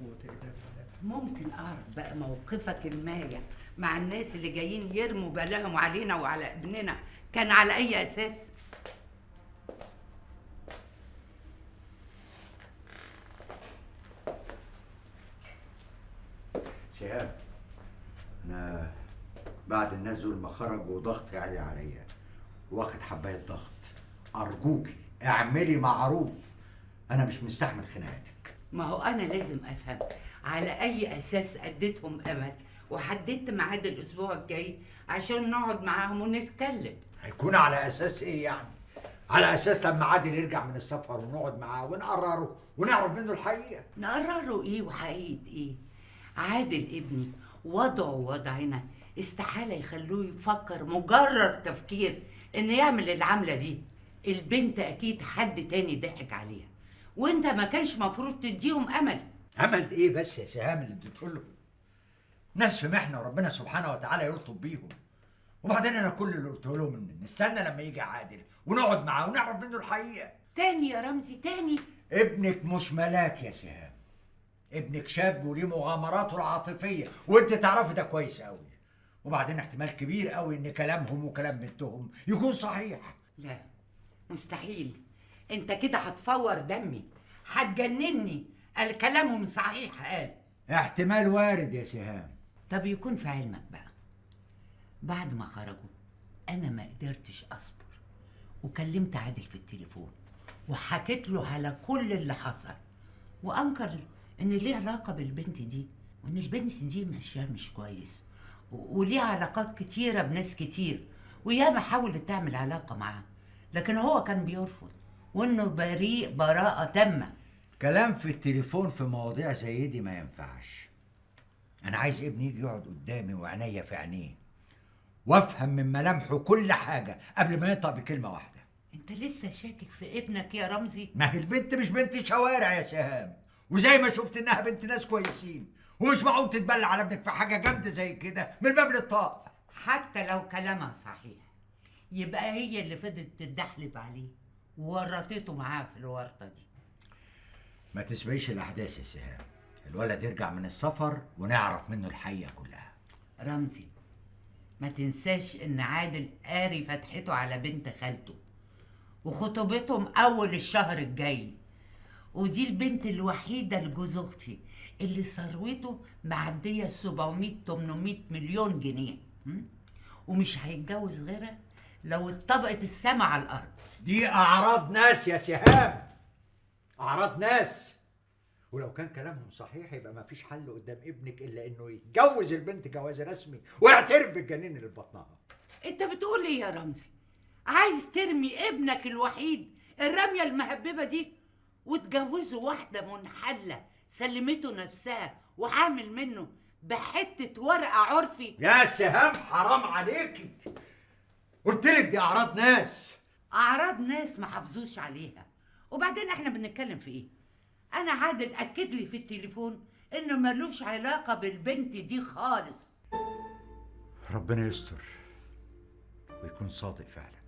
قوة الا بالله. ممكن اعرف بقى موقفك المايع مع الناس اللي جايين يرموا بلاهم علينا وعلى ابننا كان على اي اساس؟ شهاب، انا بعد الناس دول ما خرجوا ضغطي عالي عليا، واخد حبايه ضغط. ارجوكي اعملي معروف، انا مش مستحمل خناقاتك. ما هو انا لازم افهم على اي اساس اديتهم امل وحددت ميعاد الاسبوع الجاي عشان نقعد معاهم ونتكلم. هيكون على اساس ايه يعني؟ على اساس لما عادل يرجع من السفر ونقعد معاه ونقرره ونعرف منه الحقيقة. نقرره ايه وحقيقة ايه؟ عادل ابني وضعه ووضعنا استحالة يخلوه يفكر مجرد تفكير ان يعمل العملة دي. البنت اكيد حد تاني ضحك عليها، وانت ما كانش مفروض تديهم امل. امل ايه بس يا سهام اللي اديته لهم؟ ناس في محنة وربنا سبحانه وتعالى يلطف بيهم. وبعدين انا كل اللي قلته لهم ان نستنى لما يجي عادل ونقعد معاه ونعرف منه الحقيقة. تاني يا رمزي تاني. ابنك مش ملاك يا سهام، ابنك شاب وليه مغامراته العاطفية وانت تعرفي ده كويس قوي. وبعدين احتمال كبير قوي ان كلامهم وكلام بنتهم يكون صحيح. لا مستحيل، انت كده هتفور دمي، هتجنني. قال كلامهم صحيح قال. احتمال وارد يا سهام. طب يكون في علمك بقى، بعد ما خرجوا انا ما قدرتش اصبر وكلمت عادل في التليفون وحكيت له على كل اللي حصل، وانكر ان ليه علاقة بالبنت دي، وان البنت دي ماشية مش كويس وليها علاقات كتيرة بناس كتير، وياما حاولت تعمل علاقة معاه لكن هو كان بيرفض، وانه بريء براءه تامة. كلام في التليفون في مواضيع زي دي ما ينفعش. انا عايز ابني يجي يقعد قدامي وعينيا في عينيه وافهم من ملامحه كل حاجة قبل ما ينطق بكلمه واحدة. انت لسه شاكك في ابنك يا رمزي؟ ما هي البنت مش بنت شوارع يا سهام، وزي ما شفت انها بنت ناس كويسين، ومش معقول تتبلى على ابنك في حاجة جامدة زي كده من باب للطاق. حتى لو كلامها صحيح يبقى هي اللي فضلت تتدحلب عليه وورطته معاها في الورطة دي. ما تسبقيش الاحداث يا سهام، الولد يرجع من السفر ونعرف منه الحقيقة كلها. رمزي ما تنساش ان عادل قاري فتحته على بنت خالته وخطوبتهم اول الشهر الجاي، ودي البنت الوحيدة لجوز اختي اللي ثروته معدية 700-800 مليون جنيه، ومش هيتجوز غيرها لو اتطبقت السما على الارض. دي اعراض ناس يا سهام، اعراض ناس. ولو كان كلامهم صحيح يبقى ما فيش حل قدام ابنك الا انه يتجوز البنت جواز رسمي ويعترف بالجنين اللي في بطنها. انت بتقول ايه يا رمزي؟ عايز ترمي ابنك الوحيد الرمية المهببه دي وتجوزه واحدة منحله سلمته نفسها وحامل منه بحته ورقة عرفي؟ يا سهام حرام عليكي، قلتلك دي اعراض ناس. اعراض ناس ما حافظوش عليها. وبعدين احنا بنتكلم في ايه؟ انا عادل اكد لي في التليفون انه ملوش علاقة بالبنت دي خالص. ربنا يستر ويكون صادق فعلا.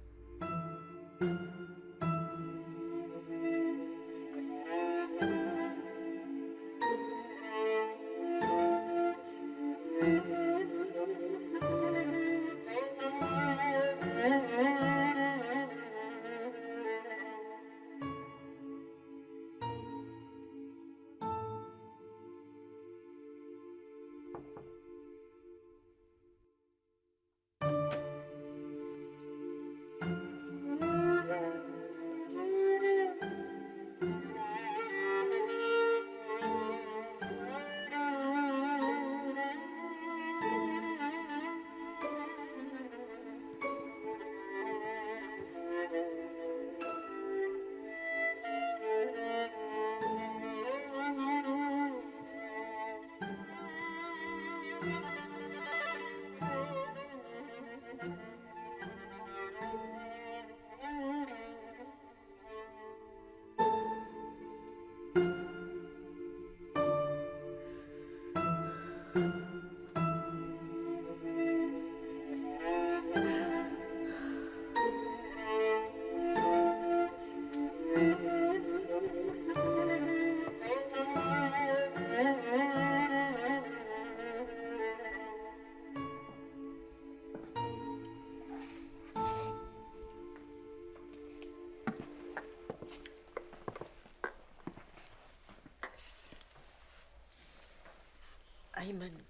ايمن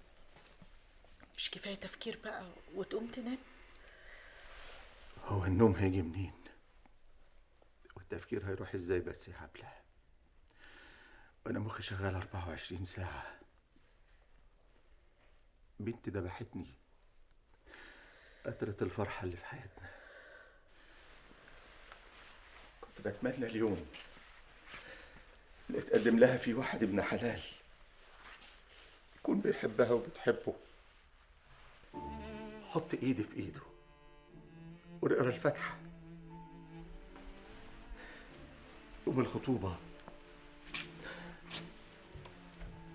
مش كفاية تفكير بقى وتقوم تنام؟ هو النوم هيجي منين والتفكير هيروح ازاي بس يا عبلة؟ وانا مخي شغال 24 ساعة. بنتي ذبحتني، قتلت الفرحة اللي في حياتنا. كنت بتمنى اليوم اللي اتقدم لها فيه واحد ابن حلال يكون بيحبها وبتحبه، حط ايدي في ايده ونقرا الفاتحة. يوم الخطوبة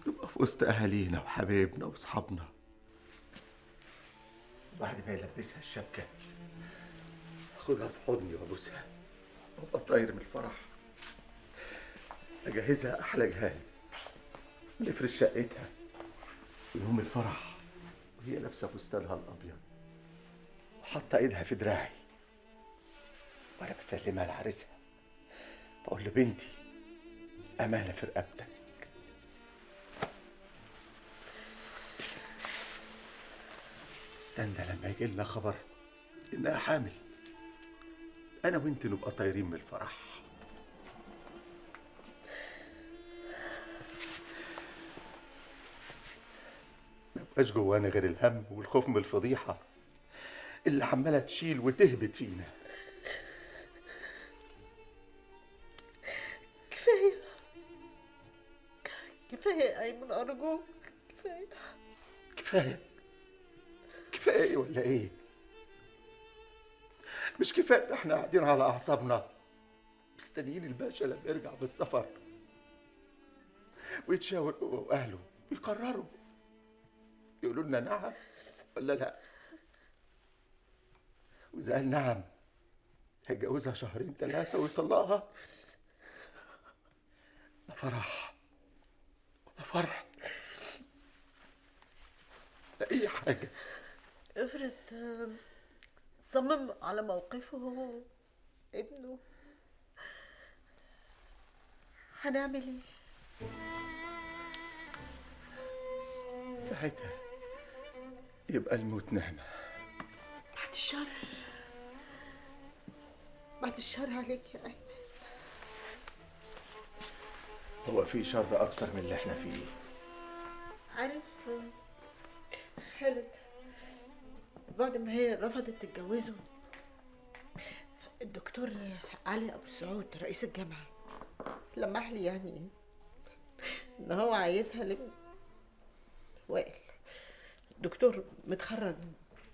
نبقى في وسط أهالينا وحبايبنا وأصحابنا. بعد ما يلبسها الشبكة أخدها في حضني وأبوسها وأبقى طاير من الفرح. أجهزها أحلى جهاز، نفرش شقتها. يوم الفرح وهي لابسة فستانها الأبيض وحاطة إيدها في دراعي وأنا بسلمها لعريسها، بقول لبنتي أمانة في رقبتك. استنى لما يجي لنا خبر إنها حامل، أنا وإنت نبقى طايرين من الفرح. ما بقاش جوانا غير الهم والخوف من الفضيحة اللي عمالة تشيل وتهبط فينا. كفاية كفاية يا أيمن، أرجوك كفاية. كفاية كفاية إيه ولا إيه؟ مش كفاية إن إحنا قاعدين على أعصابنا مستنيين الباشا لما يرجع من السفر ويتشاور هو وأهله ويقرروا يقولوا لنا نعم ولا لا. وإذا قال نعم هيتجوزها 2 3 شهور ويطلقها. لا فرح ولا فرح لا أي حاجة. افرض صمم على موقفه هو ابنه، هنعمل ايه؟ ساعتها يبقى الموت نعمة. بعد الشر، بعد الشر عليك يا أيمن. هو في شر أكتر من اللي احنا فيه؟ عارف خالد بعد ما هي رفضت تتجوزه، الدكتور علي أبو سعود رئيس الجامعة لمح لي يعني إن هو عايزها لابنه وائل. الدكتور متخرج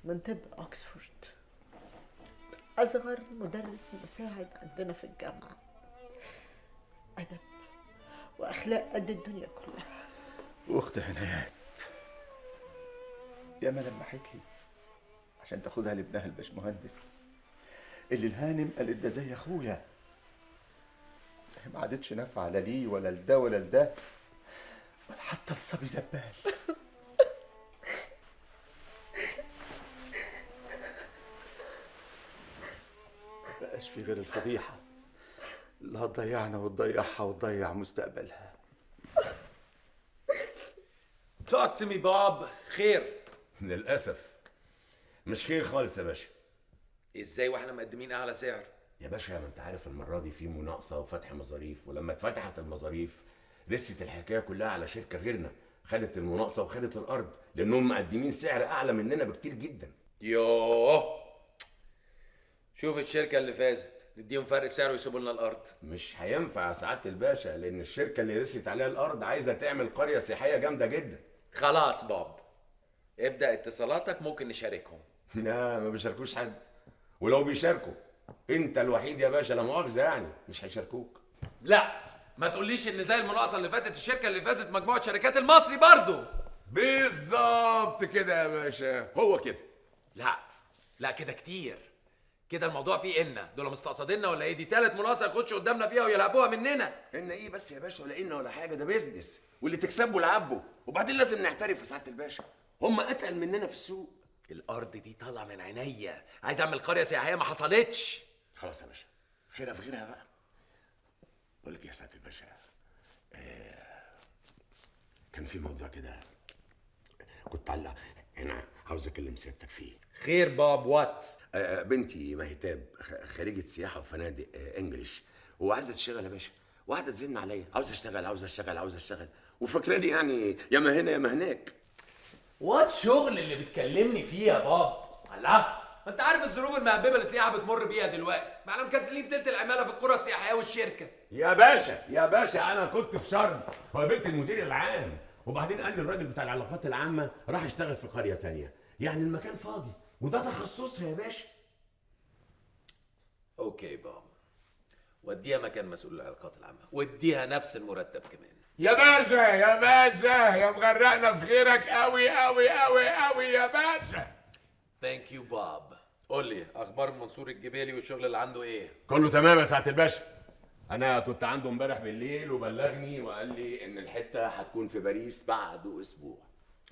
من طب أكسفورد، أصغر مدرس مساعد عندنا في الجامعة، أدب وأخلاق قد الدنيا كلها. وأخت عنايات ياما لمحت لي عشان تاخدها لابنها الباشمهندس اللي الهانم قالت ده زي اخويا. ما عادتش نافعة لا ليه ولا لده ولا لده ولا حتى لصبي زبال. بقاش في غير الفضيحة اللي هتضيعنا وتضيعها وتضيع مستقبلها. Talk to me بوب. خير؟ للأسف مش خير خالص يا باشا. ازاي واحنا مقدمين اعلى سعر؟ يا باشا ما انت عارف المرة دي في مناقصة وفتح مظاريف، ولما اتفتحت المظاريف رست الحكاية كلها على شركة غيرنا، خدت المناقصة وخدت الأرض لأنهم مقدمين سعر أعلى مننا بكتير جدا. يوه، شوف الشركة اللي فازت نديهم فرق سعر ويسيبوا لنا الأرض. مش هينفع يا سعادة الباشا، لأن الشركة اللي رست عليها الأرض عايزة تعمل قرية سياحية جامدة جدا. خلاص بوب، ابدأ اتصالاتك، ممكن نشاركهم. لا ما بيشاركوش حد، ولو بيشاركوا انت الوحيد يا باشا لا مؤاخذة يعني مش هيشاركوك. لا ما تقوليش ان زي المناقصه اللي فاتت الشركة اللي فازت مجموعة شركات المصري برضو. بالظبط كده يا باشا، هو كده. لا لا كده كتير كده، الموضوع فيه إن دول مستقصديننا ولا ايه؟ دي تالت مناقصه يخشوا قدامنا فيها ويلعبوها مننا. إن ايه بس يا باشا، ولا إن ولا حاجة، ده business واللي تكسبه لعبه. وبعدين لازم نعترف يا سعادة الباشا، هم اتقل مننا في السوق. الارض دي طالعه من عينيا، عايز اعمل قرية سياحية ما حصلتش. خلاص يا باشا، خيرها في غيرها بقى. بقول لك يا سعادة الباشا، كان في موضوع كده كنت على هنا عاوز اكلم سيادتك فيه. خير باب، what؟ بنتي مهتاب خريجة سياحة وفنادق English، وعايزه تشتغل يا باشا، وقاعدة تزن عليا، عاوزه اشتغل عاوزه اشتغل عاوزه اشتغل، وفاكراني يعني يا ما هنا يا ما هناك. what شغل اللي بتكلمني فيه يا باب؟ الله، ما انت عارف الظروف المهببه اللي السياحة بتمر بيها دلوقتي، ما احنا مكنسلين تلت العمالة في القرى السياحية والشركة. يا باشا يا باشا، انا كنت في شرم وقابلت المدير العام، وبعدين قال لي الراجل بتاع العلاقات العامة راح اشتغل في قرية تانية، يعني المكان فاضي وده تخصصها يا باشا. okay باب، وديها مكان مسؤول العلاقات العامة، واديها نفس المرتب كمان. يا باشا يا باشا، يا مغرقنا في خيرك قوي قوي قوي قوي يا باشا. thank you باب. قول لي اخبار منصور الجبالي والشغل اللي عنده ايه؟ كله تمام يا سعادة الباشا. انا كنت عنده امبارح بالليل وبلغني وقال لي ان الحتة هتكون في باريس بعد اسبوع.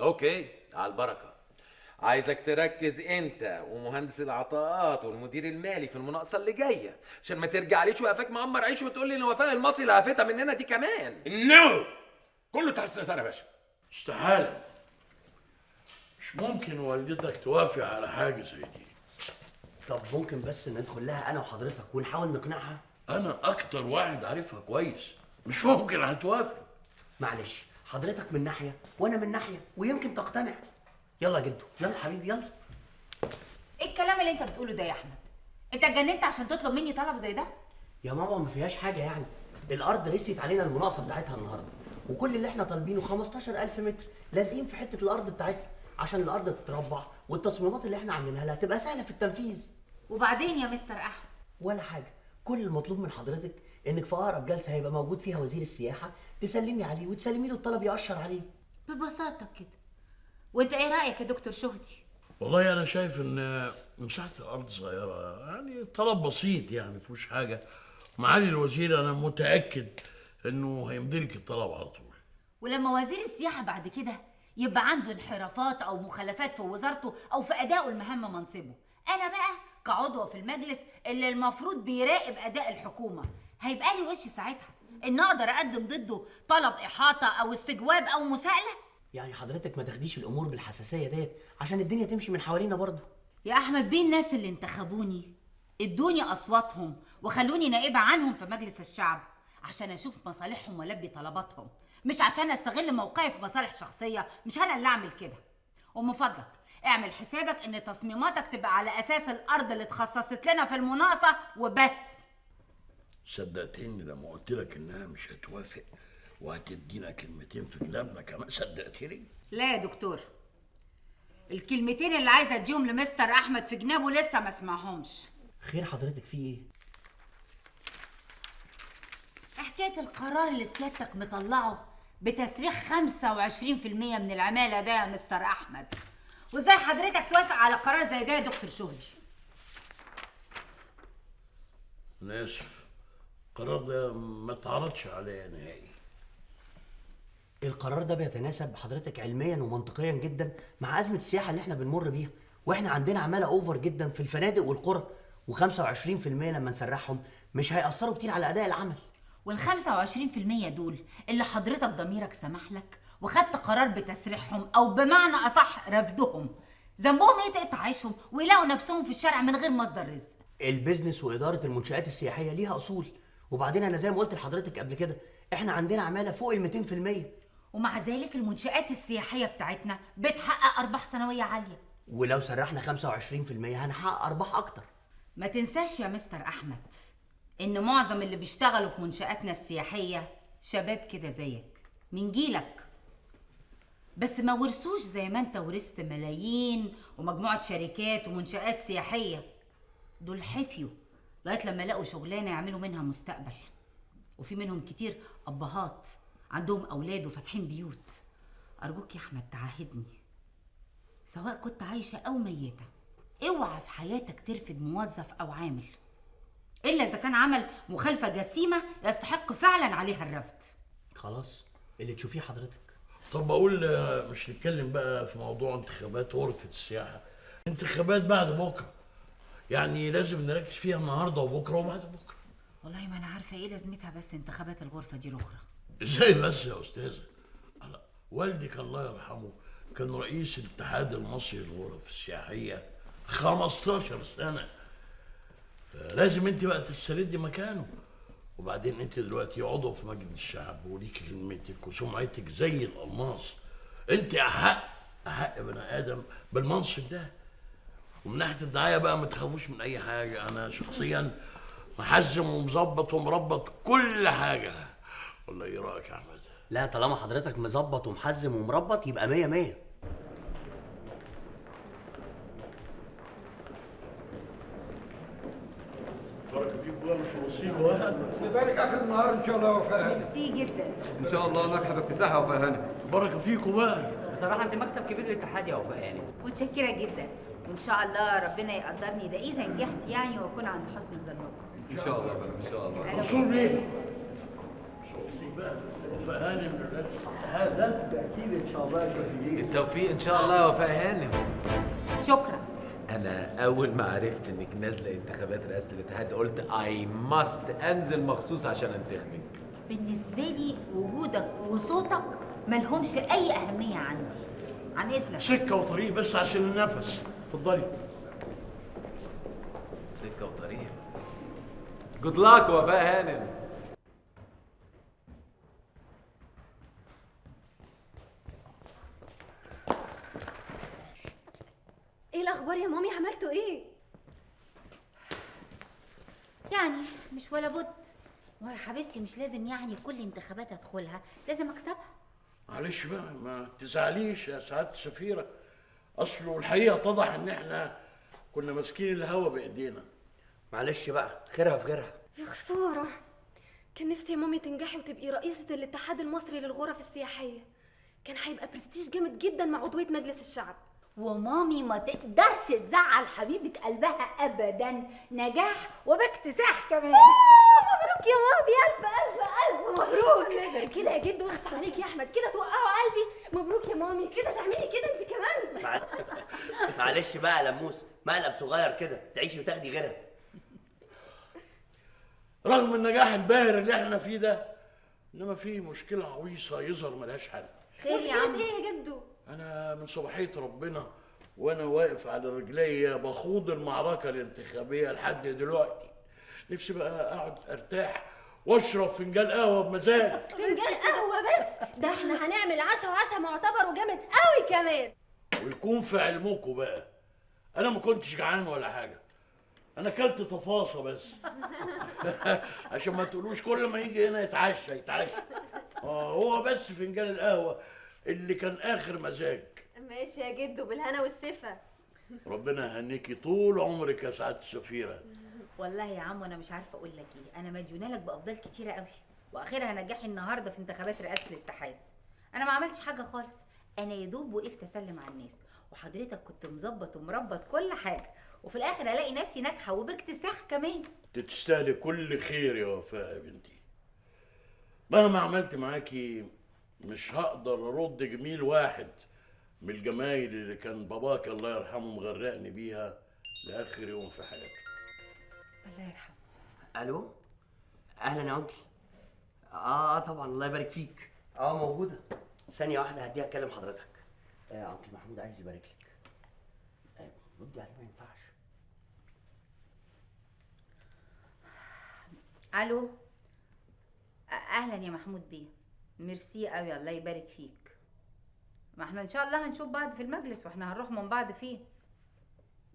okay، على البركة. عايزك تركز انت ومهندس العطاءات والمدير المالي في المناقصه اللي جاية، عشان ما ترجعليش وقفاك معمر عيش وتقول لي ان وفاء المصري لهفتها مننا دي كمان. no، كله تحت السيطرة يا باشا. استحالة، مش ممكن والدتك توافق على حاجة زي دي. طب ممكن بس ندخل لها انا وحضرتك ونحاول نقنعها؟ انا اكتر واحد عارفها كويس، مش ممكن هتوافق. معلش، حضرتك من ناحية وانا من ناحية، ويمكن تقتنع. يلا يا جدو، يلا حبيبي يلا. ايه الكلام اللي انت بتقوله ده يا احمد؟ انت اتجننت عشان تطلب مني طلب زي ده؟ يا ماما ما فيهاش حاجة يعني، الارض رسيت علينا المناقصه بتاعتها النهارده، وكل اللي احنا طالبينه 15000 متر لازقين في حتة الارض بتاعتنا عشان الارض تتربع، والتصميمات اللي احنا عاملينها لها تبقى سهلة في التنفيذ. وبعدين يا مستر احمد؟ ولا حاجة، كل المطلوب من حضرتك انك في اقرب جلسه هيبقى موجود فيها وزير السياحة تسلمي عليه وتسلمي له الطلب يأشر عليه. ببساطة كده. وانت ايه رايك يا دكتور شهدي؟ والله انا شايف ان مساحة الارض صغيرة، يعني طلب بسيط يعني مفيهوش حاجة. معالي الوزير انا متاكد انه هيمضي الطلب على طول. ولما وزير السياحة بعد كده يبقى عنده انحرافات او مخالفات في وزارته او في ادائه المهام منصبه، انا بقى كعضوه في المجلس اللي المفروض بيراقب اداء الحكومة هيبقى لي وش ساعتها ان اقدر اقدم ضده طلب احاطة او استجواب او مساءله؟ يعني حضرتك ما تاخديش الامور بالحساسيه ديت عشان الدنيا تمشي من حوالينا برضه. يا احمد بيه، الناس اللي انتخبوني ادوني اصواتهم وخلوني نائبه عنهم في مجلس الشعب عشان اشوف مصالحهم والبي طلباتهم، مش عشان استغل موقعي في مصالح شخصية. مش انا اللي اعمل كده. ومن فضلك اعمل حسابك ان تصميماتك تبقى على اساس الارض اللي اتخصصت لنا في المناقصه وبس. صدقتني لما قلت لك انها مش هتوافق وهتدينا كلمتين في كلامنا كمان؟ صدقتني؟ لا يا دكتور، الكلمتين اللي عايزه اديهم لمستر احمد في جنابه لسه ما اسمعهمش. خير حضرتك في ايه؟ حكاية القرار اللي سيادتك مطلعه بتسريح 25% من العمالة ده يا مستر احمد، وازاي حضرتك توافق على قرار زي ده يا دكتور شهدي؟ انا اسف، القرار ده ما اتعرضش عليا نهائي. القرار ده بيتناسب حضرتك علميا ومنطقيا جدا مع ازمة السياحة اللي احنا بنمر بيها، واحنا عندنا عماله over جدا في الفنادق والقرى، و25% لما نسرحهم مش هيأثروا كتير على اداء العمل. وال25% دول اللي حضرتك ضميرك سمح لك وخدت قرار بتسريحهم او بمعنى اصح رفضهم، ذنبهم ايه تقطع عيشهم ويلاقوا نفسهم في الشارع من غير مصدر رزق؟ ال business واداره المنشآت السياحية ليها اصول، وبعدين انا زي ما قلت لحضرتك قبل كده احنا عندنا عماله فوق ال 200%، ومع ذلك المنشآت السياحية بتاعتنا بتحقق ارباح سنوية عالية، ولو سرحنا 25% هنحقق ارباح اكتر. ما تنساش يا مستر احمد ان معظم اللي بيشتغلوا في منشآتنا السياحية شباب كده زيك من جيلك، بس ما ورثوش زي ما انت ورثت ملايين ومجموعة شركات ومنشآت سياحية. دول حفيوا لغاية لما لقوا شغلانة يعملوا منها مستقبل، وفي منهم كتير أبهات عندهم أولاد وفاتحين بيوت. أرجوك يا أحمد تعاهدني، سواء كنت عايشة أو ميتة، اوعى في حياتك ترفد موظف أو عامل إلا إذا كان عمل مخالفة جسيمة يستحق فعلا عليها الرفض. خلاص اللي تشوفيه حضرتك. طب بقول مش نتكلم بقى في موضوع انتخابات غرفة السياحة، انتخابات بعد بكرة، يعني لازم نركز فيها النهارده وبكرة وبعد بكرة. والله ما أنا عارفة إيه لازمتها بس انتخابات الغرفة دي الأخرى. إزاي بس يا أستاذة؟ والدك الله يرحمه كان رئيس الاتحاد المصري للغرف السياحية 15 سنة، فلازم انت بقى تستردي مكانه. وبعدين انت دلوقتي عضو في مجلس الشعب وليك كلمتك وسمعتك زي الالماس. انت احق بني ادم بالمنصب ده. ومن ناحية الدعاية بقى ما تخافوش من اي حاجة، انا شخصيا محزم ومظبط ومربط كل حاجة. ولا ايه رايك يا احمد؟ لا طالما حضرتك مظبط ومحزم ومربط يبقى 100 100. بركة فيك بقى، مش وصيك واحد. نبارك اخر النهار ان شاء الله يا وفاء. ميرسي جدا. ان شاء الله ناجحة باكتساح يا وفاء هانم. بركة فيكم بقى. بصراحة انت مكسب كبير للاتحاد يا وفاء هانم. متشكره جدا، وان شاء الله ربنا يقدرني ده اذا نجحت يعني، واكون عند حسن ظنكم ان شاء الله. ان شاء الله. منصور بيه مش بقى وفاء هانم للاتحاد ده اكيد ان شاء الله يا شفيق. بالتوفيق ان شاء الله يا وفاء هانم. شكرا. انا اول ما عرفت انك نازله انتخابات رئاسة الاتحاد قلت I must انزل مخصوص عشان انتخبك. بالنسبة لي وجودك وصوتك ملهمش اي اهمية عندي. عن اذنك. سكة وطريق بس عشان النفس. اتفضلي. سكة وطريق. good luck وفاء هانم. ايه الاخبار يا مامي؟ عملتوا ايه؟ يعني مش ولا بد. ويا حبيبتي مش لازم يعني كل انتخابات ادخلها لازم اكسبها. معلش بقى ما تزعليش يا سعادة السفيره، اصله الحقيقة اتضح ان احنا كنا ماسكين الهوا بايدينا. معلش بقى، خيرها في غيرها. يا خسارة، كان نفسي يا مامي تنجحي وتبقي رئيسه الاتحاد المصري للغرف السياحية. كان هيبقى برستيج جامد جدا مع عضوية مجلس الشعب. ومامي ما تقدرش تزعل حبيبة قلبها ابدا، نجاح وباكتساح كمان. مبروك يا مامي، الف الف الف مبروك. كده يا جد واخس عليك يا احمد، كده توقعوا قلبي. مبروك يا مامي، كده تعملي كده انت كمان. معلش بقى يا لموس، مقلب صغير كده تعيشي وتاخدي غيرها. رغم النجاح الباهر اللي احنا فيه ده، انما في مشكلة عويصة يظهر ملهاش حل. خير يا عم. ايه يا جدو؟ أنا من صباحية ربنا وأنا واقف على رجليا بخوض المعركة الانتخابية لحد دلوقتي. نفسي بقى أقعد أرتاح وأشرب فنجان قهوة بمزاج. فنجان قهوة بس؟ ده إحنا هنعمل عشاء، وعشاء معتبر وجامد قوي كمان. ويكون في علمكم بقى، أنا ما كنتش جعان ولا حاجة، أنا أكلت تفاصة بس. عشان ما تقولوش كل ما يجي هنا يتعشى يتعشى. هو بس فنجان القهوة اللي كان اخر مزاج. ماشي يا جدو، بالهنا والشفا. ربنا يهنيكي طول عمرك يا سعادة السفيره. والله يا عم انا مش عارفه اقول لك ايه، انا مديونه لك بافضال كتيرة قوي، واخرها نجاحي النهارده في انتخابات رئاسة الاتحاد. انا ما عملتش حاجة خالص، انا يا دوب وقفت اسلم على الناس، وحضرتك كنت مظبط ومربط كل حاجة، وفي الاخر الاقي نفسي ناجحة وباكتساح كمان. انت تستاهلي كل خير يا وفاء يا بنتي. مهما عملت معاكي مش هقدر ارد جميل واحد من الجمايل اللي كان باباك الله يرحمه مغرقني بيها لاخر يوم في حياته. الله يرحمه. الو، اهلا يا uncle. اه طبعا، الله يبارك فيك. موجودة. ثانية واحدة هديها اكلم حضرتك. uncle محمود عايز يبارك لك. ردي عليه، ما ينفعش. الو، اهلا يا محمود بيه. ميرسي قوي، الله يبارك فيك. ما احنا ان شاء الله هنشوف بعض في المجلس، واحنا هنروح من بعض فين.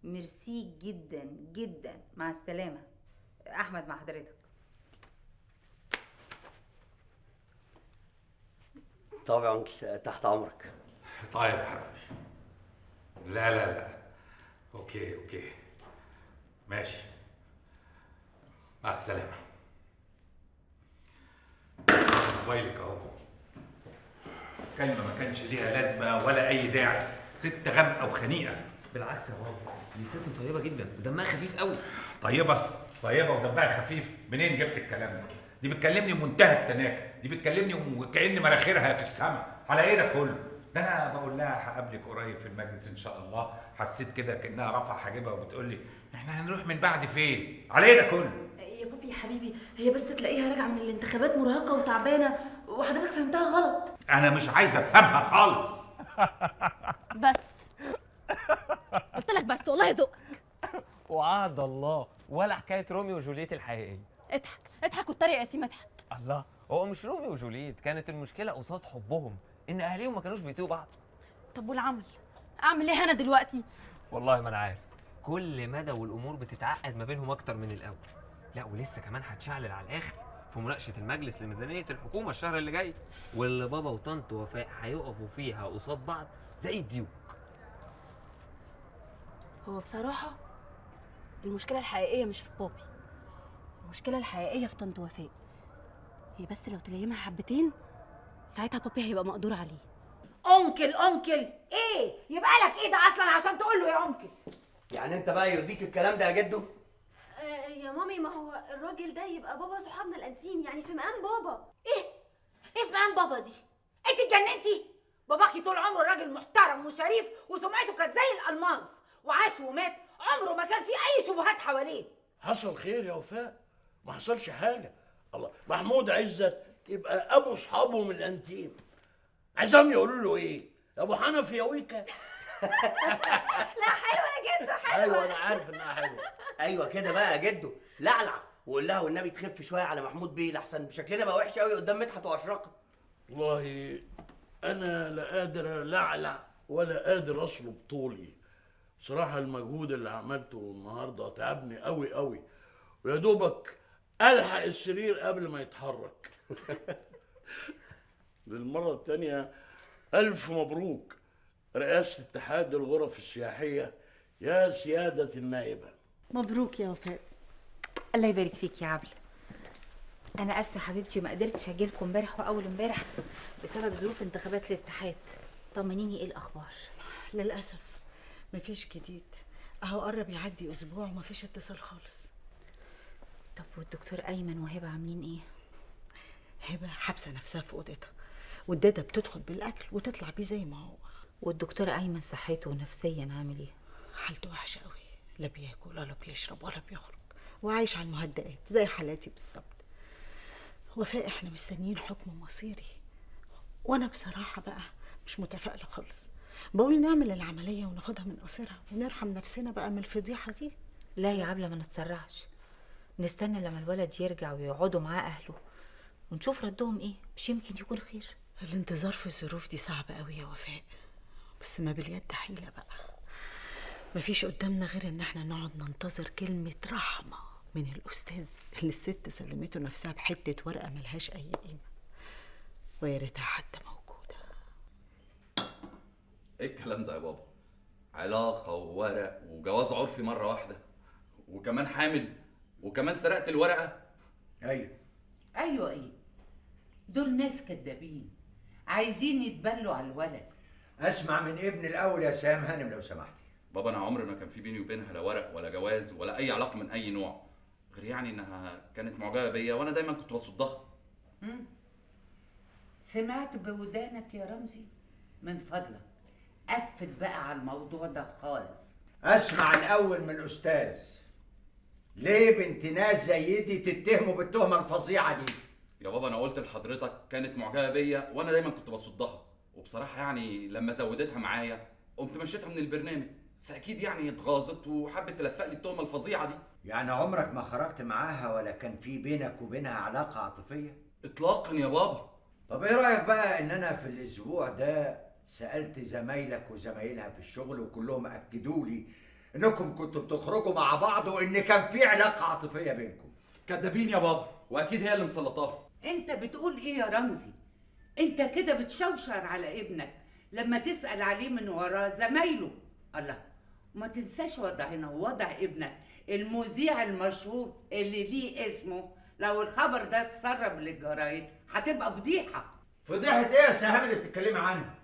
ميرسي جدا جدا، مع السلامة. احمد مع حضرتك. طب يا uncle، تحت امرك. طيب يا حبيبي. لا لا لا، okay okay، ماشي، مع السلامة. موبايلك اهو. كلمة ما كانش ليها لازمة ولا أي داعي، ست غامقة وخنيقة. بالعكس يا بابا، دي ست طيبة جدا ودمها خفيف قوي. طيبة؟ طيبة ودمها خفيف؟ منين جبت الكلام ده؟ دي بتكلمني بمنتهى التناكة، دي بتكلمني وكأن مراخيرها في السماء. على ايه ده كله؟ ده انا بقول لها هقابلك قريب في المجلس ان شاء الله، حسيت كده كأنها رافعة حاجبها وبتقول لي احنا هنروح من بعد فين؟ على ايه ده كله؟ يا بابي يا حبيبي، هي بس تلاقيها راجعه من الانتخابات مرهقة وتعبانه، وحضرتك فهمتها غلط. انا مش عايز افهمها خالص. بس قلت لك بس والله ذوقك. وعهد الله ولا حكاية روميو وجولييت الحقيقية. اضحك اضحك واتريق يا سي مدحت. الله، هو مش روميو وجولييت كانت المشكلة قصاد حبهم ان اهاليهم ما كانوش بيطيقوا بعض. طب والعمل؟ اعمل ايه انا دلوقتي؟ والله ما انا عارف، كل مدى والامور بتتعقد ما بينهم اكتر من الاول. لا ولسه كمان هتشعلل على الاخر في مناقشة المجلس لميزانيه الحكومة الشهر اللي جاي، واللي بابا وطنط وفاء هيقفوا فيها قصاد بعض زي الديوك. هو بصراحة المشكلة الحقيقية مش في بابي، المشكلة الحقيقية في طنط وفاء. هي بس لو تلايمها حبتين ساعتها بابي هيبقى مقدور عليه. uncle uncle ايه؟ يبقى لك ايه ده اصلا عشان تقول له يا uncle؟ يعني انت بقى يرضيك الكلام ده يا جدو؟ يا مامي ما هو الراجل ده يبقى بابا صحابنا الانتيم، يعني في مقام بابا. ايه؟ ايه في مقام بابا دي؟ انت اتجننتي؟ باباكي طول عمره راجل محترم وشريف وسمعته كانت زي الالماظ، وعاش ومات عمره ما كان فيه اي شبهات حواليه. حصل خير يا وفاء، ما حصلش حاجة. الله، محمود عزت يبقى ابو اصحابه من الانتيم، عايزهم يقولوا له ايه؟ يا ابو حنفي يا ويكا. لا حلوة يا جدو، حلوة. ايوه انا عارف انها حلوة. ايوه كده بقى يا جدو، لعلع وقول لها والنبي تخف شوية على محمود بيه، لحسن شكلنا بقى وحش قوي قدام مدحت واشرقه. والله انا لا قادر لعلع ولا قادر اصلب طولي. صراحة المجهود اللي عملته النهارده تعبني قوي قوي، ويا دوبك الحق السرير قبل ما يتحرك. للمرة الثانية الف مبروك رئاسة اتحاد الغرف السياحية يا سيادة النائبه. مبروك يا وفاء. الله يبارك فيك يا عبله. انا اسفه حبيبتي ما قدرتش اجيلكم امبارح واول امبارح بسبب ظروف انتخابات الاتحاد. طمنيني ايه الاخبار؟ للاسف مفيش جديد، اهو قرب يعدي اسبوع ومفيش اتصال خالص. طب والدكتور ايمن وهبه عاملين ايه؟ هبه حابسه نفسها في اوضتها، والداده بتدخل بالاكل وتطلع بيه زي ما هو. والدكتور ايمن صحته نفسيا عامل ايه؟ حالته وحشة قوي، لا بياكل ولا بيشرب ولا بيخرج، وعايش على المهدئات زي حالاتي بالظبط. وفاء احنا مستنيين حكم مصيري، وانا بصراحة بقى مش متفائلة خالص. بقول نعمل العملية وناخدها من قصرها ونرحم نفسنا بقى من الفضيحة دي. لا يا عبله ما نتسرعش، نستنى لما الولد يرجع ويقعدوا معاه اهله ونشوف ردهم ايه، مش يمكن يكون خير. الانتظار في الظروف دي صعب قوي يا وفاء، بس ما باليد حيله بقى. مفيش قدامنا غير ان احنا نقعد ننتظر كلمة رحمه من الاستاذ اللي الست سلمته نفسها بحته ورقة ملهاش اي قيمة، ويا ريتها حتى موجودة. ايه الكلام ده يا بابا؟ علاقة وورق وجواز عرفي مرة واحدة، وكمان حامل، وكمان سرقت الورقة. ايوه ايوه ايه دول؟ ناس كدابين عايزين يتبلوا على الولد. اسمع من ابن الاول يا سام هانم لو سمحتي. بابا انا عمري ما كان في بيني وبينها لا ورق ولا جواز ولا اي علاقة من اي نوع، غير يعني انها كانت معجبه بيا وانا دايما كنت بصدها. سمعت بودانك يا رمزي؟ من فضلك قفل بقى على الموضوع ده خالص. اسمع الاول من الاستاذ، ليه بنت ناس زي دي تتهموا بالتهمه الفظيعة دي؟ يا بابا انا قلت لحضرتك كانت معجبه بيا وانا دايما كنت بصدها، وبصراحة يعني لما زودتها معايا قمت مشيتها من البرنامج، فاكيد يعني اتغاظت وحبت تلفق لي التهمة الفظيعة دي. يعني عمرك ما خرجت معاها ولا كان في بينك وبينها علاقة عاطفية؟ اطلاقا يا بابا. طب ايه رايك بقى ان انا في الاسبوع ده سالت زمايلك وزمايلها في الشغل وكلهم اكدوا لي انكم كنتوا بتخرجوا مع بعض وان كان في علاقة عاطفية بينكم؟ كدابين يا بابا، واكيد هي اللي مسلطاها. انت بتقول ايه يا رمزي؟ انت كده بتشوشر على ابنك لما تسال عليه من وراه زمايله. الله، ما تنساش وضعنا ووضع ابنك المذيع المشهور اللي ليه اسمه، لو الخبر ده اتسرب للجرايد هتبقى فضيحة. فضيحة ايه يا سهام اللي بتتكلمي عنها؟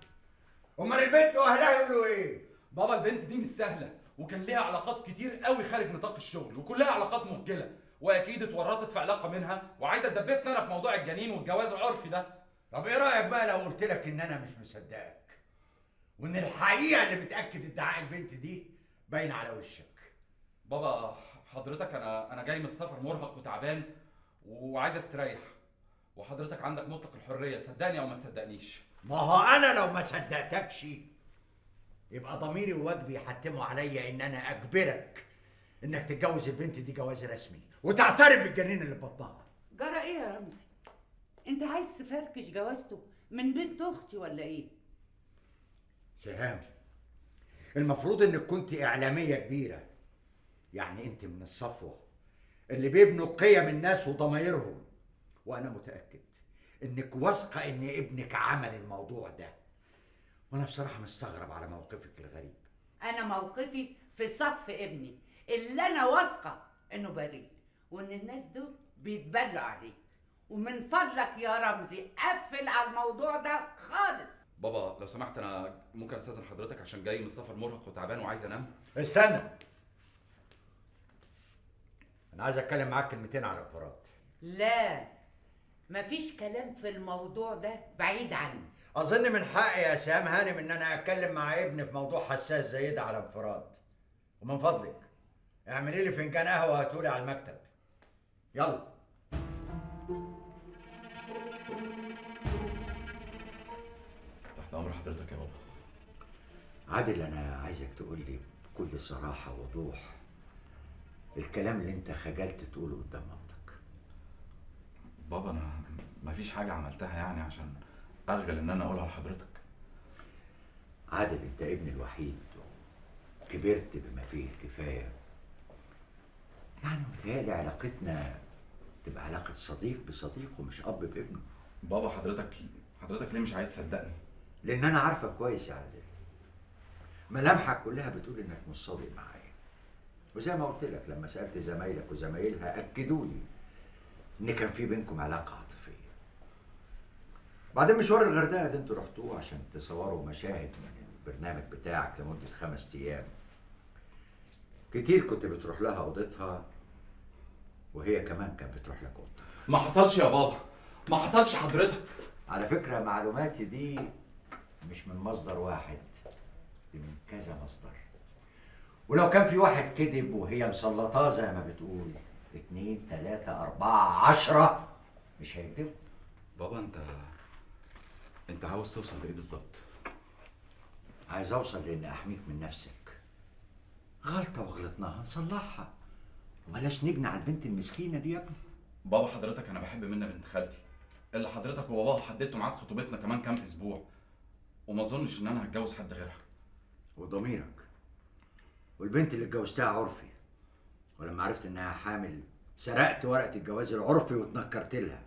امال البنت واهلها يقولوا ايه؟ بابا البنت دي مش سهلة، وكان ليها علاقات كتير قوي خارج نطاق الشغل، وكلها علاقات مهجله، واكيد اتورطت في علاقة منها وعايزه تدبسني انا في موضوع الجنين والجواز العرفي ده. طب ايه رايك بقى لو قلت لك ان انا مش مصدقك، وان الحقيقة اللي بتاكد ادعاء البنت دي باينة على وشك؟ بابا حضرتك انا جاي من السفر مرهق وتعبان وعايز استريح، وحضرتك عندك مطلق الحرية تصدقني او ما تصدقنيش. ما هو انا لو ما صدقتكش يبقى ضميري وواجبي يحتموا عليا ان انا اجبرك انك تتجوز البنت دي جواز رسمي وتعترف بالجنين اللي في بطنها. جرى ايه يا رمزي؟ انت عايز تفركش جوازته من بنت اختي ولا ايه؟ سهام، المفروض انك كنت اعلامية كبيرة، يعني انت من الصفوة اللي بيبنوا قيم الناس وضمايرهم، وانا متاكد انك واثقة ان ابنك عمل الموضوع ده. وانا بصراحة مستغرب على موقفك الغريب. انا موقفي في صف ابني اللي انا واثقة انه بريء، وان الناس دول بيتبلوا عليه. ومن فضلك يا رمزي قفل على الموضوع ده خالص. بابا لو سمحت، انا ممكن استاذن حضرتك عشان جاي من السفر مرهق وتعبان وعايز انام. استنى، انا عايز اتكلم معاك كلمتين على انفراد. لا، مفيش كلام في الموضوع ده بعيد عني. اظن من حقي يا سهام هانم ان انا اتكلم مع ابني في موضوع حساس زي ده على انفراد. ومن فضلك اعملي لي فنجان قهوة وهاتولي على المكتب. يلا. تحت امر حضرتك يا بابا. عادل، انا عايزك تقول لي بكل صراحة ووضوح الكلام اللي انت خجلت تقوله قدام مامتك. بابا انا مفيش حاجة عملتها يعني عشان اخجل ان انا اقولها لحضرتك. عادل، انت ابني الوحيد، كبرت بما فيه الكفاية، يعني متهيألي علاقتنا تبقى علاقة صديق بصديقه مش اب بابنه. بابا حضرتك ليه مش عايز تصدقني؟ لان انا عارفك كويس يا عادل، ملامحك كلها بتقول انك مش صادق معايا. وزي ما قلت لك لما سالت زمايلك وزمايلها اكدوا لي ان كان في بينكم علاقة عاطفية. بعدين مشوار الغردقه اللي انتوا رحتوه عشان تصوروا مشاهد من البرنامج بتاعك لمدة 5 ايام، كتير كنت بتروح لها اوضتها وهي كمان كانت بتروح لك اوضتها. ما حصلش يا بابا، ما حصلش حضرتك. على فكرة معلوماتي دي مش من مصدر واحد، دي من كذا مصدر. ولو كان في واحد كذب وهي مسلطاه زي ما بتقول 2 3 4 10 مش هيكذبوا. بابا انت عاوز توصل لايه بالظبط؟ عايز اوصل لان احميك من نفسك. غلطه وغلطناها نصلحها، وبلاش نجني على البنت المسكينة دي يا ابني. بابا حضرتك انا بحب منى بنت خالتي اللي حضرتك وباباها حددتوا ميعاد خطوبتنا كمان كام اسبوع، وما اظنش ان انا هتجوز حد غيرها. وضميرك والبنت اللي اتجوزتها عرفي، ولما عرفت انها حامل سرقت ورقة الجواز العرفي واتنكرت لها.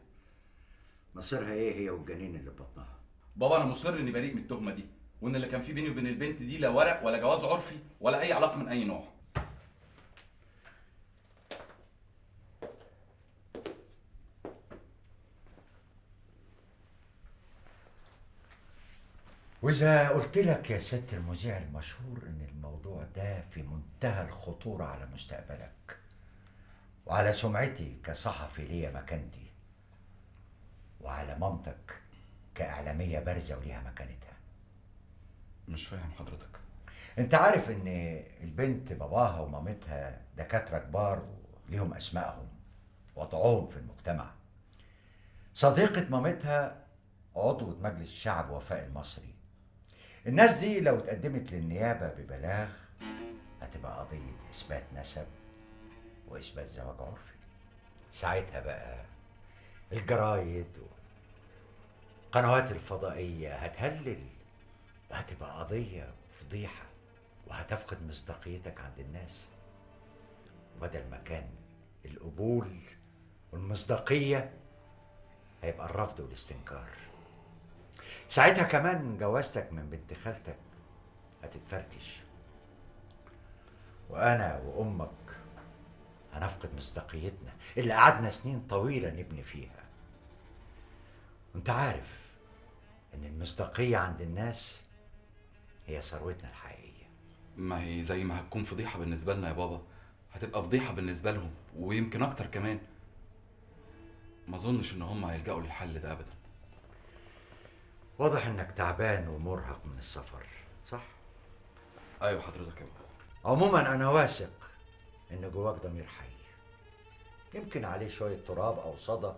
مصيرها ايه هي والجنين اللي في بطنها؟ بابا انا مصر اني بريء من التهمة دي، وان اللي كان في بيني وبين البنت دي لا ورق ولا جواز عرفي ولا اي علاقة من اي نوع. وإذا قلت لك يا سيادة المذيع المشهور إن الموضوع ده في منتهى الخطورة على مستقبلك وعلى سمعتي كصحفي ليا مكانتي، وعلى مامتك كإعلامية بارزة وليها مكانتها. مش فاهم حضرتك. أنت عارف إن البنت باباها ومامتها دكاترة كبار وليهم أسمائهم وضعهم في المجتمع. صديقة مامتها عضوة مجلس الشعب وفاء المصري. الناس دي لو اتقدمت للنيابة ببلاغ هتبقى قضية إثبات نسب وإثبات زواج عرفي. ساعتها بقى الجرايد والقنوات الفضائية هتهلل، وهتبقى قضية فضيحة، وهتفقد مصداقيتك عند الناس. وبدل ما كان القبول والمصداقية هيبقى الرفض والاستنكار. ساعتها كمان جوازتك من بنت خالتك هتتفركش، وأنا وأمك هنفقد مصداقيتنا اللي قعدنا سنين طويلة نبني فيها. وانت عارف إن المصداقية عند الناس هي ثروتنا الحقيقية. ما هي زي ما هتكون فضيحة بالنسبة لنا يا بابا هتبقى فضيحة بالنسبة لهم، ويمكن أكتر كمان. ما أظنش إن هم هيلجأوا للحل ده أبدا. واضح انك تعبان ومرهق من السفر، صح؟ ايوه حضرتك يا بابا. عموما انا واثق ان جواك ضمير حي، يمكن عليه شوية تراب او صدى،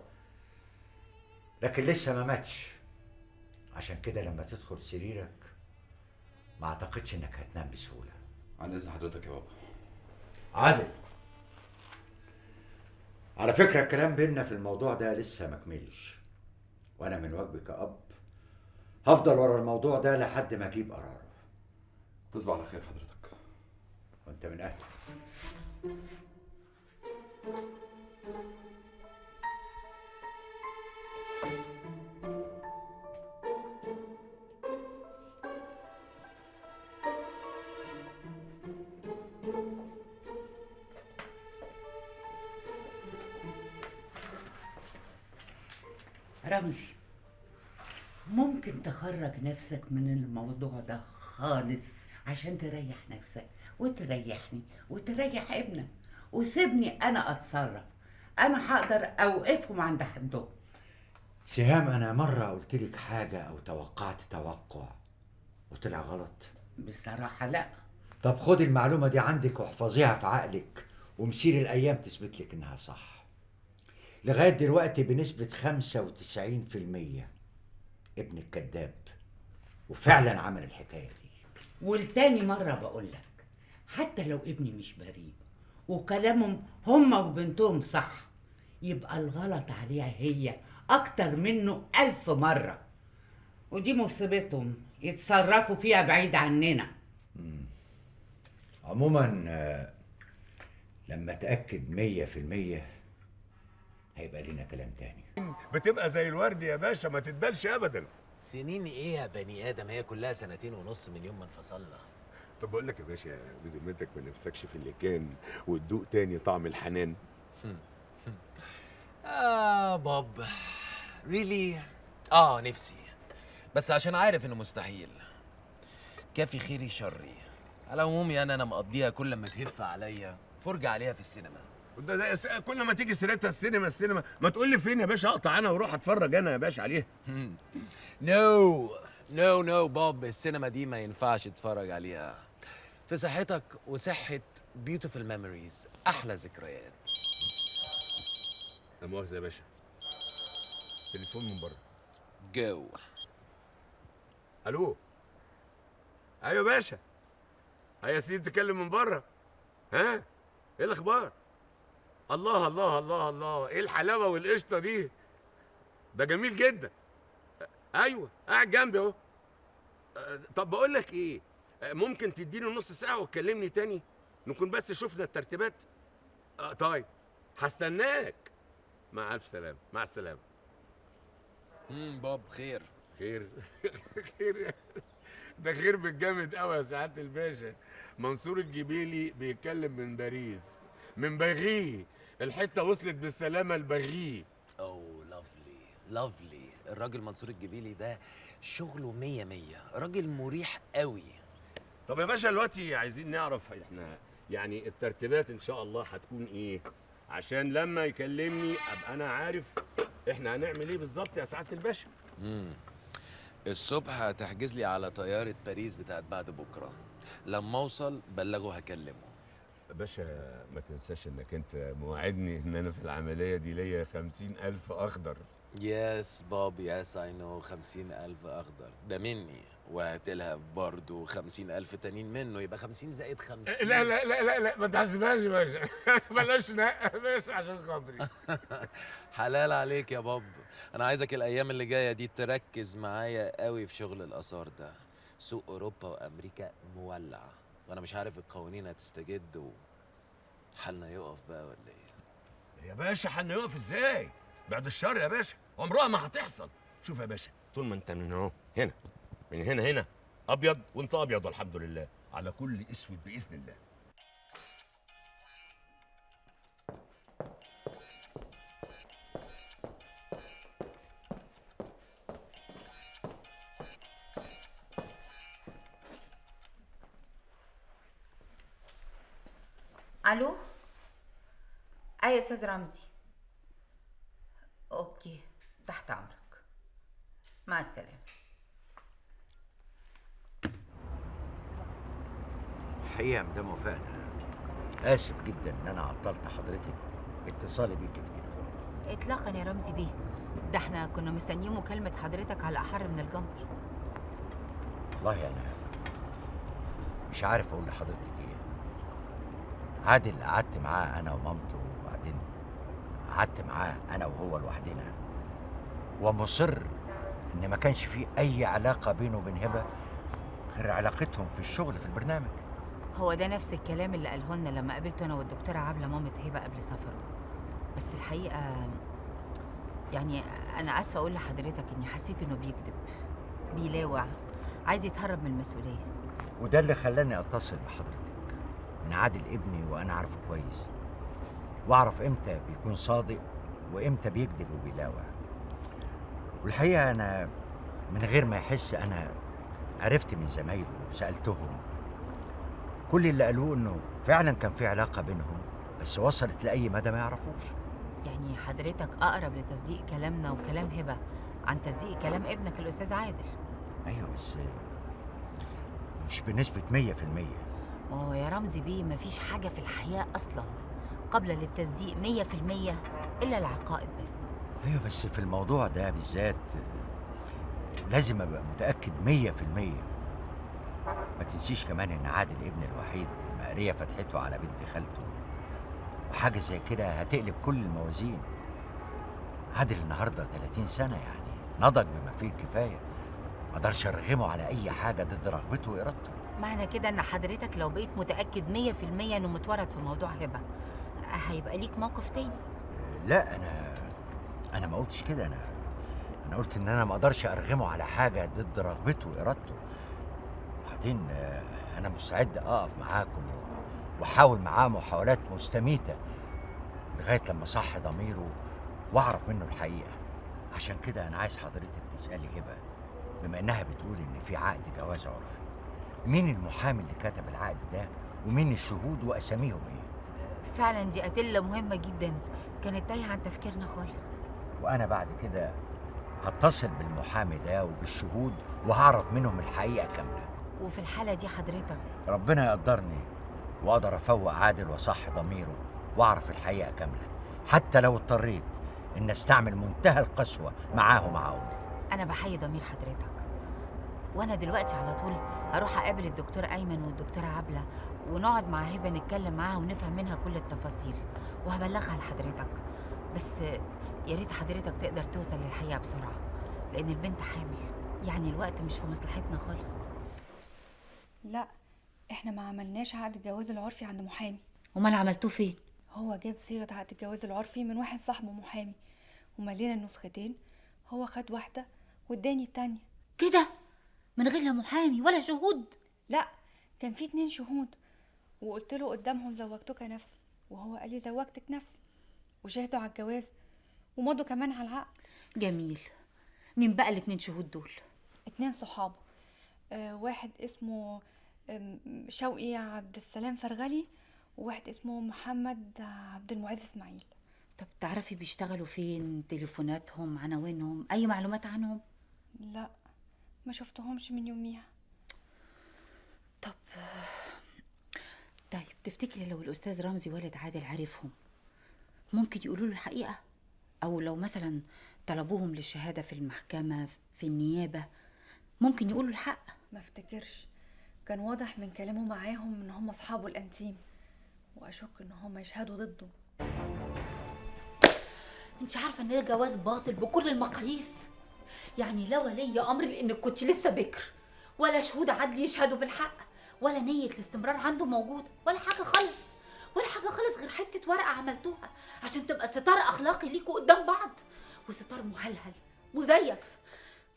لكن لسه ما ماتش. عشان كده لما تدخل سريرك ما اعتقدش انك هتنام بسهولة. عن اذن حضرتك يا بابا. عادل، على فكرة الكلام بينا في الموضوع ده لسه ما كملش، وانا من واجبي كأب هفضل ورا الموضوع ده لحد ما اجيب قراره. تصبح على خير حضرتك. وانت من اهلك. رمزي، ممكن تخرج نفسك من الموضوع ده خالص عشان تريح نفسك وتريحني وتريح ابنك، وسيبني انا اتصرف. انا هقدر اوقفهم عند حدهم. سهام، انا مرة قلت لك حاجة او توقعت توقع وطلع غلط؟ بصراحة لا. طب خدي المعلومة دي عندك واحفظيها في عقلك، ومسير الايام تثبت لك انها صح. لغاية دلوقتي بنسبة 95% ابنك كذاب وفعلا عمل الحكاية دي. والتاني مرة بقولك، حتى لو ابني مش بريء وكلامهم هما وبنتهم صح، يبقى الغلط عليها هي أكتر منه 1000 مرة، ودي مصيبتهم يتصرفوا فيها بعيد عننا. عموما لما أتأكد 100% هيبقى لنا كلام تاني. بتبقى زي الورد يا باشا، ما تتبالش ابدا. سنين ايه يا بني ادم؟ هي كلها 2.5 من يوم ما انفصلنا. طب بقول لك يا باشا، بذمتك ما نفسكش في اللي كان وتدوق تاني طعم الحنان؟ باب really نفسي، بس عشان عارف انه مستحيل. كافي خيري شري. على العموم يعني انا مقضيها كل ما تهف عليا فرجة عليها في السينما. ده كل ما تيجي سيرتها السينما السينما، ما تقول لي فين يا باشا اقطع انا واروح اتفرج انا يا باشا عليها. no no no بوب، السينما دي ما ينفعش تتفرج عليها. في صحتك وصحة beautiful memories، احلى ذكريات. لا مؤاخذة يا باشا، تليفون من بره. جو. الو. ايوه يا باشا. ايوه يا سيدي، تتكلم من بره. ها؟ ايه الاخبار؟ الله الله الله الله، ايه الحلاوة والقشطه دي؟ ده جميل جدا. ايوه قاعد جنبي اهو. طب بقول لك ايه، ممكن تديني نص ساعة وتكلمني تاني؟ نكون بس شفنا الترتيبات. طيب هستناك. مع الف سلامه. مع السلامة. باب خير. خير؟ خير ده خير بالجامد قوي يا سعادة الباشا. منصور الجبيلي بيتكلم من باريس، من بغيه. الحتة وصلت بالسلامة لبغيه. oh lovely lovely. الراجل منصور الجبيلي ده شغله 100 100، راجل مريح قوي. طب يا باشا دلوقتي عايزين نعرف احنا يعني الترتيبات ان شاء الله هتكون ايه، عشان لما يكلمني ابقى انا عارف احنا هنعمل ايه بالظبط يا سعادة الباشا. الصبح هتحجز لي على طيارة باريس بتاعت بعد بكره. لما اوصل بلغه هكلمه. باشا ما تنساش انك انت موعدني ان انا في العملية دي ليا 50,000 اخضر. yes باب، yes I know. 50,000 اخضر ده مني، وهاتلها برضه 50,000 تانيين منه، يبقى 50 زائد 50. لا لا لا لا لا، ما تحسبهاش يا باشا. بلاش نقه يا باشا عشان خاطري. حلال عليك يا باب. انا عايزك الايام اللي جاية دي تركز معايا قوي في شغل الاثار ده. سوق اوروبا وامريكا مولع، وانا مش عارف القوانين هتستجد وحالنا يقف بقى ولا ايه. يا باشا حالنا يقف ازاي؟ بعد الشر يا باشا، عمرها ما هتحصل. شوف يا باشا، طول ما انت من اهو هنا، من هنا هنا ابيض، وانت ابيض الحمد لله، على كل اسود باذن الله. الو. ايوه يا استاذ رمزي. okay، تحت امرك. مع السلامة. الحقيقة يا مدام وفاء، انا اسف جدا ان انا عطلت حضرتك باتصالي بيك في التليفون. اطلاقا يا رمزي بيه، ده احنا كنا مستنيين مكالمة حضرتك على احر من الجمر. والله انا مش عارف اقول لحضرتك ايه. عادل قعدت معاه انا ومامته، وبعدين قعدت معاه انا وهو لوحدنا، ومصر ان ما كانش فيه اي علاقة بينه وبين هبه غير علاقتهم في الشغل في البرنامج. هو ده نفس الكلام اللي قاله لنا لما قابلته انا والدكتورة عبله مامة هبه قبل سفره. بس الحقيقة يعني انا اسفه اقول لحضرتك اني حسيت انه بيكذب، بيلاوع، عايز يتهرب من المسؤولية. وده اللي خلاني اتصل بحضرتك، ان عادل ابني وانا عارفه كويس، واعرف امتى بيكون صادق وامتى بيكذب وبيلاوع. والحقيقة انا من غير ما يحس انا عرفت من زمايله وسالتهم، كل اللي قالوه انه فعلا كان في علاقة بينهم، بس وصلت لاي مدى ما يعرفوش. يعني حضرتك اقرب لتصديق كلامنا وكلام هبه عن تصديق كلام ابنك الاستاذ عادل. ايوه بس مش بنسبة 100%. ما هو يا رمزي بيه مفيش حاجة في الحياة اصلا قابله للتصديق 100% الا العقائد بس. ايوه بس في الموضوع ده بالذات لازم ابقى متاكد 100%. ما تنسيش كمان ان عادل ابن الوحيد مقريه فتحته على بنت خالته، وحاجه زي كده هتقلب كل الموازين. عادل النهارده 30 سنة، يعني نضج بما فيه الكفاية، ما اقدرش ارغمه على اي حاجة ضد رغبته وارادته. معنى كده ان حضرتك لو بقيت متاكد 100% انه متورط في موضوع هبه هيبقى ليك موقف تاني؟ لا انا ما قلتش كده. انا قلت ان انا ما اقدرش ارغمه على حاجة ضد رغبته وارادته. وبعدين انا مستعد اقف معاكم واحاول معاه محاولات مستميته لغاية لما صح ضميره واعرف منه الحقيقة. عشان كده انا عايز حضرتك تسالي هبه، بما انها بتقول ان في عقد جواز عرفي، مين المحامي اللي كتب العقد ده ومين الشهود واساميهم ايه؟ فعلا دي ادلة مهمة جدا كانت تايهه عن تفكيرنا خالص. وانا بعد كده هتصل بالمحامي ده وبالشهود وهعرف منهم الحقيقة كاملة. وفي الحالة دي حضرتك ربنا يقدرني واقدر افوق عادل وصح ضميره واعرف الحقيقة كاملة، حتى لو اضطريت ان استعمل منتهى القسوة معاه ومع امي. انا بحيي ضمير حضرتك، وانا دلوقتي على طول هروح اقابل الدكتور ايمن والدكتورة عبله ونقعد مع هبه نتكلم معاها ونفهم منها كل التفاصيل، وهبلغها لحضرتك. بس يا ريت حضرتك تقدر توصل للحقيقة بسرعة، لان البنت حامل، يعني الوقت مش في مصلحتنا خالص. لا احنا ما عملناش عقد الجواز العرفي عند محامي. امال عملتوه فين؟ هو جاب صيغة عقد الجواز العرفي من واحد صاحبه محامي، وملينا النسختين، هو خد واحدة واداني التانية. كده من غير لا محامي ولا شهود؟ لا كان في 2 شهود، وقلت له قدامهم زوجتك نفسي، وهو قال لي زوجتك نفسي، وشهدوا على الجواز ومضوا كمان على العقد. جميل. مين بقى ال2 شهود دول؟ 2 صحابه، واحد اسمه شوقي عبد السلام فرغلي، وواحد اسمه محمد عبد المعز اسماعيل. طب تعرفي بيشتغلوا فين؟ تليفوناتهم، عناوينهم، اي معلومات عنهم؟ لا ما شفتهمش من يوميها. طب طيب تفتكري لو الاستاذ رمزي والد عادل عارفهم ممكن يقولوا له الحقيقة؟ او لو مثلا طلبوهم للشهادة في المحكمة في النيابة ممكن يقولوا الحق؟ ما افتكرش، كان واضح من كلامه معاهم ان هم اصحابه الانتيم، واشك ان هم يشهدوا ضده. انت عارفه ان ده جواز باطل بكل المقاييس، يعني لا ولي امر لانك كنت لسه بكر، ولا شهود عدل يشهدوا بالحق، ولا نيه الاستمرار عنده موجودة، ولا حاجة خالص، ولا حاجة خالص غير حتة ورقة عملتوها عشان تبقى ستار اخلاقي ليكوا قدام بعض، وستار مهلهل مزيف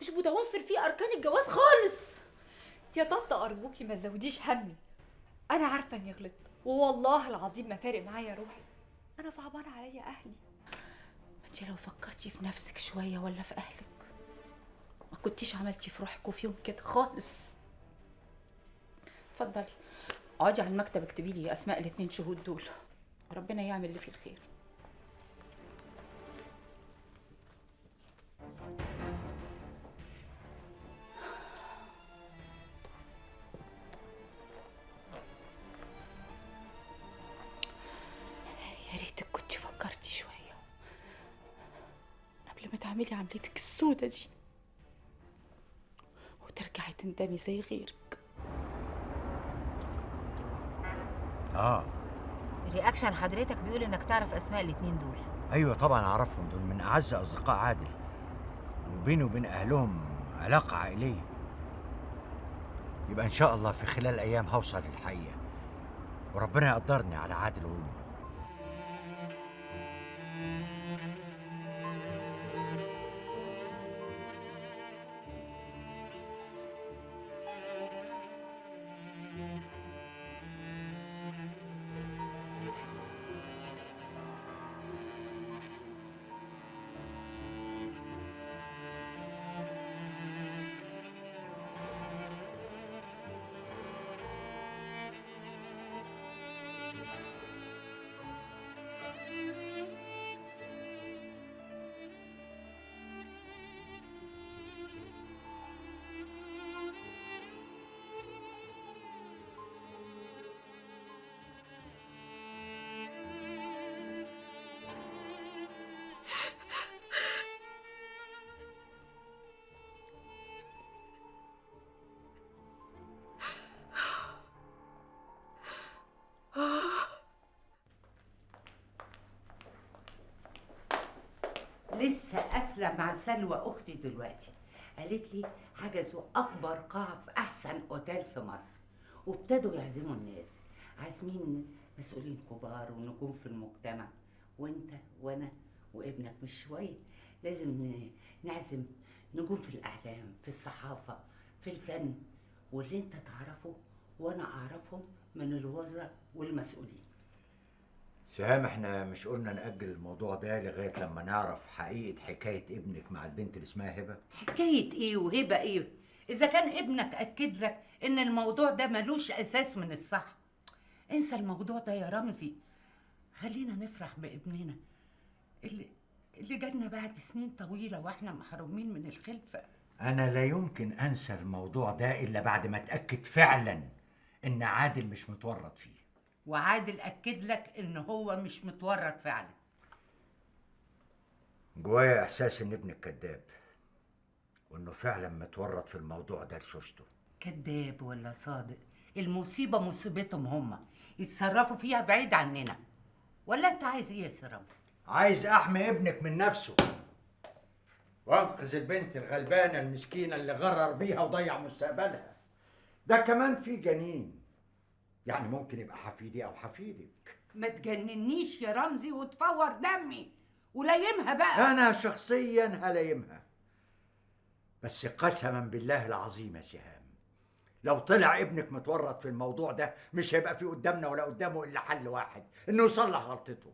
مش متوفر فيه اركان الجواز خالص. يا طنط ارجوكي ما تزوديش همي، انا عارفه اني غلطت، ووالله العظيم ما فارق معايا روحي، انا صعبان عليا اهلي. ما انت لو فكرتي في نفسك شوية ولا في اهلك ما كنتيش عملتي في روحك وفي يوم كده خالص. اتفضلي اقعدي على المكتب اكتبي لي اسماء ال2 شهود دول، ربنا يعمل اللي فيه الخير. يا ريتك كنت فكرتي شوية قبل ما تعملي تعملي عملتك السودة دي وترجعي تندمي زي غيرك. reaction حضرتك بيقول انك تعرف اسماء الاتنين دول. ايوه طبعا اعرفهم، دول من اعز اصدقاء عادل، وبيني وبين اهلهم علاقة عائلية. يبقى ان شاء الله في خلال ايام هوصل للحقيقة، وربنا يقدرني على عادل وامه. لسه قافله مع سلوى اختي دلوقتي، قالت لي حجزوا اكبر قاعة في احسن اوتيل في مصر، وابتدوا يعزموا الناس، عازمين مسؤولين كبار ونجوم في المجتمع، وانت وانا وابنك مش شوية، لازم نعزم نجوم في الاعلام، في الصحافة، في الفن، واللي انت تعرفه وانا اعرفهم من الوزراء والمسؤولين. سهام، احنا مش قلنا نأجل الموضوع ده لغاية لما نعرف حقيقة حكاية ابنك مع البنت اللي اسمها هبة؟ حكاية ايه وهبة ايه؟ إذا كان ابنك أكد لك إن الموضوع ده ملوش أساس من الصح، انسى الموضوع ده يا رمزي. خلينا نفرح بابننا اللي جالنا بعد سنين طويلة واحنا محرومين من الخلفة. أنا لا يمكن أنسى الموضوع ده إلا بعد ما أتأكد فعلا إن عادل مش متورط فيه. وعادل أكد لك إن هو مش متورط فعلا. جوايا إحساس إن ابنك كذاب، وإنه فعلا متورط في الموضوع ده لشوشته. كذاب ولا صادق، المصيبة مصيبتهم هما، يتصرفوا فيها بعيد عننا. ولا أنت عايز إيه يا سي رمزي؟ عايز أحمي ابنك من نفسه، وأنقذ البنت الغلبانة المسكينة اللي غرر بيها وضيع مستقبلها. ده كمان في جنين، يعني ممكن يبقى حفيدي أو حفيدك. ما تجننيش يا رمزي وتفور دمي، ولايمها بقى. أنا شخصيا هلايمها، بس قسما بالله العظيم يا سهام، لو طلع ابنك متورط في الموضوع ده مش هيبقى في قدامنا ولا قدامه إلا حل واحد، إنه يصلح غلطته.